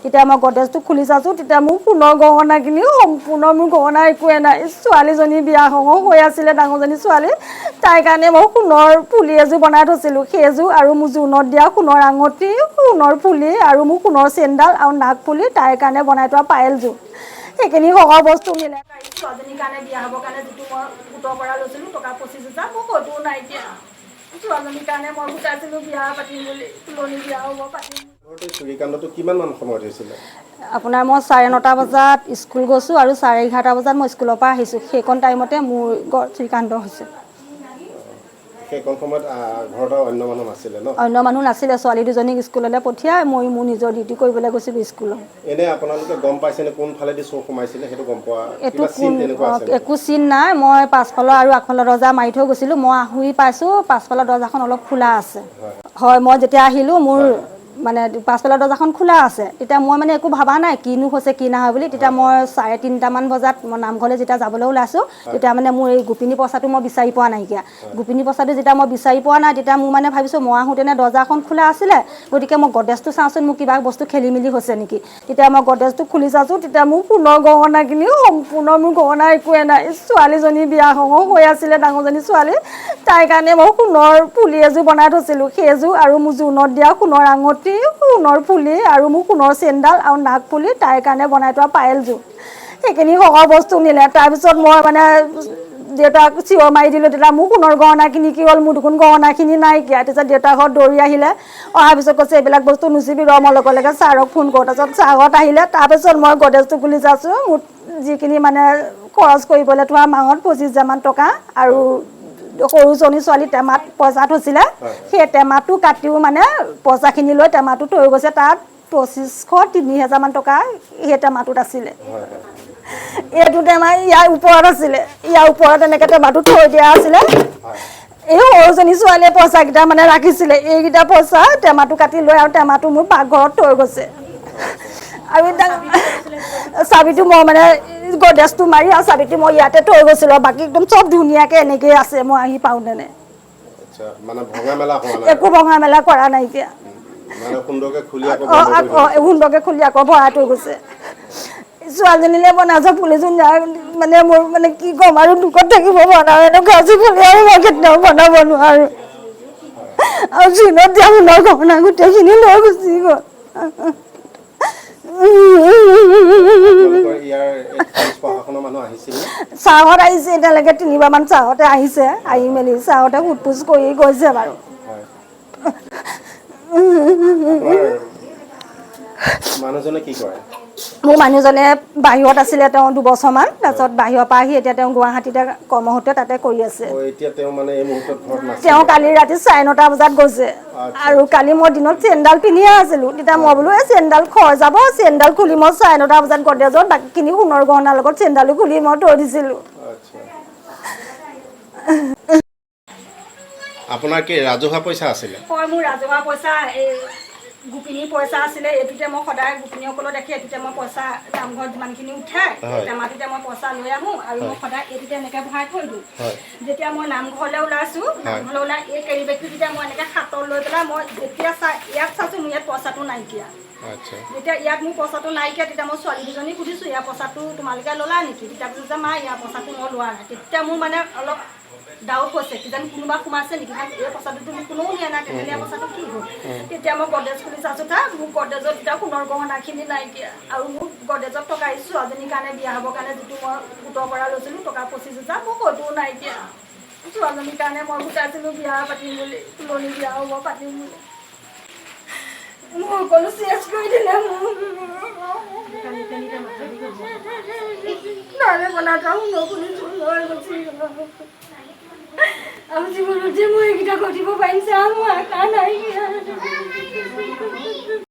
তেতিয়া মই গডৰেজটো খুলি চাইছোঁ, তেতিয়া মোৰ সোণৰ গহনাখিনি সম্পূৰ্ণ, মোৰ গহনা একোৱে নাই। ছোৱালীজনী বিয়া হ'ব হৈ আছিলে, ডাঙৰজনী ছোৱালী, তাইৰ কাৰণে মই সোণৰ ফুলি এযোৰ বনাই থৈছিলোঁ। সেইযোৰ আৰু মোৰ জোৰোণত দিয়া সোণৰ আঙুঠি, সোণৰ ফুলি আৰু মোৰ সোণৰ চেইনডাল আৰু নাক ফুলি, তাইৰ কাৰণে বনাই থোৱা পায়েলযোৰ, সেইখিনি সকলো বস্তু নিলে। ছোৱালীজনীৰ কাৰণে বিয়া হ'বৰ কাৰণে যিটো মই গোটৰ পৰা লৈছিলোঁ টকা 25,000, মোৰ সেইটোও নাইকিয়া। ছোৱালীজনীৰ কাৰণে মই গোটাইছিলোঁ বিয়া পাতিম বুলি, তুলনি বিয়া হ'ব পাতিম। ঘৰতে চুৰিকাণ্ডটো কিমান মান সময়ত হৈছিলে? আপোনাৰ মই 9:30 বজাত স্কুল গৈছোঁ আৰু 11:30 বজাত মই স্কুলৰ পৰা আহিছোঁ। সেইকণ টাইমতে মোৰ চুৰিকাণ্ড হৈছে। সেইকণ সময়ত ঘৰত আৰু অন্য মানুহ নাছিলে ন? অন্য মানুহ নাছিলে। ছোৱালী দুজনীক স্কুললৈ পঠিয়াই মই মোৰ নিজৰ ডিউটি কৰিবলৈ গৈছিলোঁ স্কুলত। এনে আপোনালোকে গম পাইছেনে কোনফালেদি চোৰ সোমাইছিলে? সেইটো গম পোৱা এইটো কিবা চিন কোন তেনেকুৱা আছে নেকি? একো চিন নাই। মই পাছফালৰ আৰু আগফালৰ দৰ্জা মাৰি থৈ গৈছিলোঁ। মই আহি পাইছোঁ, পাছফালৰ দৰ্জাখন অলপ খোলা আছে। হয়, মই যেতিয়া আহিলোঁ, মোৰ মানে পাছফালৰ দৰ্জাখন খোলা আছে। তেতিয়া মই মানে একো ভবা নাই, কিনো হৈছে কি নহয় বুলি। তেতিয়া মই 3:30মান বজাত মই নামঘৰলৈ যেতিয়া যাবলৈ ওলাইছোঁ, তেতিয়া মানে মোৰ এই গোপিনী পইচাটো মই বিচাৰি পোৱা নাইকিয়া। গোপিনী পইচাটো যেতিয়া মই বিচাৰি পোৱা নাই, তেতিয়া মোৰ মানে ভাবিছোঁ, মই আহোঁতেনে দৰ্জাখন খোলা আছিলে, গতিকে মই গডৰেজটো চাওঁচোন, মোৰ কিবা বস্তু খেলি মেলি হৈছে নেকি। তেতিয়া মই গডৰেজটো খুলি চাইছোঁ, তেতিয়া মোৰ সোণৰ গহনাখিনি সম্পূৰ্ণ, মোৰ গহনা একোৱে নাই। ছোৱালীজনী বিয়া হ'ব হৈ আছিলে, ডাঙৰজনী ছোৱালী, তাইৰ কাৰণে মই সোণৰ ফুলি এযোৰ বনাই থৈছিলোঁ। সেইযোৰ আৰু মোৰ জোৰোণত দিয়া সোণৰ আঙুঠি, সোণৰ ফুলি আৰু মোৰ সোণৰ চেইনডাল আৰু নাক ফুলি, তাইৰ কাৰণে বনাই থোৱা পায়েলযোৰ, সেইখিনি সকলো বস্তু নিলে। তাৰপিছত মই মানে দেউতাক চিঞৰ মাৰি দিলোঁ, তেতিয়া মোৰ সোণৰ গহনাখিনি কি হ'ল, মোৰ দেখোন গহনাখিনি নাইকিয়া। তাৰপিছত দেউতা ঘৰত দৌৰি আহিলে। অহাৰ পিছত কৈছে, এইবিলাক বস্তু নুচুবি, ৰ, মই লগে লগে ছাৰক ফোন কৰোঁ। তাৰপিছত ছাৰহঁত আহিলে। তাৰপিছত মই গডৰেজটো খুলি চাইছোঁ, মোৰ যিখিনি মানে খৰচ কৰিবলৈ থোৱা মাহত 25,000মান টকা আৰু সৰুজনী ছোৱালী টেমাত পইচা থৈছিলে, সেই টেমাটো কাটিও মানে পইচাখিনি লৈ টেমাটো থৈ গৈছে। তাত 2,500 3,000মান টকা সেই টেমাটোত আছিলে। হয় হয় এইটো টেমা ইয়াৰ ওপৰত আছিলে, ইয়াৰ ওপৰত এনেকৈ টেমাটো থৈ দিয়া আছিলে। এই সৰুজনী ছোৱালীয়ে পইচাকেইটা মানে ৰাখিছিলে। এইকেইটা পইচা টেমাটো কাটি লৈ আৰু টেমাটো মোৰ পাকঘৰত থৈ গৈছে। আৰু চাবিটো মই মানে গডৰেজটো মাৰি আৰু চাবিটো মই ইয়াতে থৈ গৈছিলোঁ। বাকী একদম চব ধুনীয়াকৈ এনেকেই আছে মই আহি পাওঁতেনে। আচ্ছা, মানে ভঙা মেলা হোৱা নাই? একো ভঙা মেলা কৰা নাইকিয়া। মানে সুন্দৰকে খুলি আকৌ অঁ। বন্ধ কৰি আকৌ সুন্দৰকৈ খুলি আকৌ ভৰাই থৈ গৈছে। ছোৱালীজনীলে বনাই যোৱা ফুলিযোৰ মানে মোৰ মানে কি ক'ম আৰু, দুখত থাকিব পৰা নাই। এনেকুৱা আজি ফুলি আৰু মই কেতিয়াও বনাব নোৱাৰোঁ। আৰু জোৰোণত দিয়া সোণৰ গহনা গোটেইখিনি লৈ গুচি গ'ল। আপোনালোকৰ ইয়াৰ এই পুলিচ প্ৰশাসনৰ মানুহ আহিছিল নে? ছাৰহঁত আহিছে। এতিয়ালৈকে তিনিবাৰমান ছাৰহঁতে আহিছে। আহি মেলি ছাৰহঁতে সোধ পোছ কৰি গৈছে বাৰু। হয়, আপোনাৰ মানুহজনে কি কৰে? মোৰ মানুহজনে বাহিৰত আছিলে তেওঁ 2 বছৰমান। তাৰপিছত বাহিৰৰ পৰা আহি এতিয়া তেওঁ গুৱাহাটীতে কৰ্মসূত্ৰে তাতে কৰি আছে। অ, এতিয়া তেওঁ মানে এই মুহূৰ্তত ঘৰত নাছিল? তেওঁ কালি ৰাতি 9:30 বজাত গৈছে। আৰু কালি মই দিনত চেইনডাল পিন্ধিয়ে আছিলোঁ। তেতিয়া মই বোলো, এই চেইনডাল খৰ যাব, চেইনডাল খুলি মই 9:30 বজাত গডৰেজত বাকীখিনি সোণৰ গহনাৰ লগত চেইনডালো খুলি মই থৈ দিছিলোঁ। আচ্ছা, আপোনাৰ কি ৰাজহুৱা পইচা আছিলে? হয়, মোৰ ৰাজহুৱা পইচা, এই গোপিনীৰ পইচা আছিলে। এইটোতে মই সদায় গোপিনীসকলক দেখি এইটোতে মই পইচা, নামঘৰত যিমানখিনি উঠে, টেমাটোতে মই পইচা লৈ আহোঁ আৰু মই সদায় এইটোতে এনেকৈ ভৰাই থৈ দিওঁ। যেতিয়া মই নামঘৰলৈ ওলাইছোঁ, নামঘৰলৈ ওলাই এই কেৰি বেগটো যেতিয়া মই এনেকৈ হাতত লৈ পেলাই মই যেতিয়া চাই ইয়াত চাইছোঁ, মোৰ ইয়াত পইচাটো নাইকিয়া। যেতিয়া ইয়াত মোৰ পইচাটো নাইকিয়া, তেতিয়া মই ছোৱালী দুজনীক সুধিছোঁ, ইয়াৰ পইচাটো তোমালোকে ল'লা নেকি? তেতিয়া কৈছে যে মা, ইয়াৰ পইচাটো মই লোৱা নাই। তেতিয়া মোৰ মানে অলপ ডাউট হৈছে, কিজানি কোনোবা সোমাইছে নেকি, কাৰণ এই পইচাটোতো মোক কোনেও নিয়া নাই, তেনেহ'লে ইয়াৰ পইচাটো কি হ'ল? তেতিয়া মই গডৰেজ খুলি চাইছোঁ, তাত মোৰ গডৰেজত তেতিয়া সোণৰ গহনাখিনি নাইকিয়া। আৰু মোৰ গডৰেজত টকা, এই ছোৱালীজনীৰ কাৰণে বিয়া হ'বৰ কাৰণে যিটো মই গোটৰ পৰা লৈছিলোঁ টকা 25,000, মোৰ সেইটোও নাইকিয়া। ছোৱালীজনীৰ কাৰণে মই গোটাইছিলোঁ বিয়া পাতিম বুলি, তুলনি বিয়া হ'ব পাতিম বুলি। মোৰ সকলো চেচ কৰি দিলে। মোৰ নহ'লে বনাই থোৱা সোণৰ ফুলিযোৰ লৈ গুচি গ'ল। আৰু জীৱনত যে মই এইকেইটা ঘটিব পাৰিম, ছাৰ, মোৰ আশা নাইকিয়া।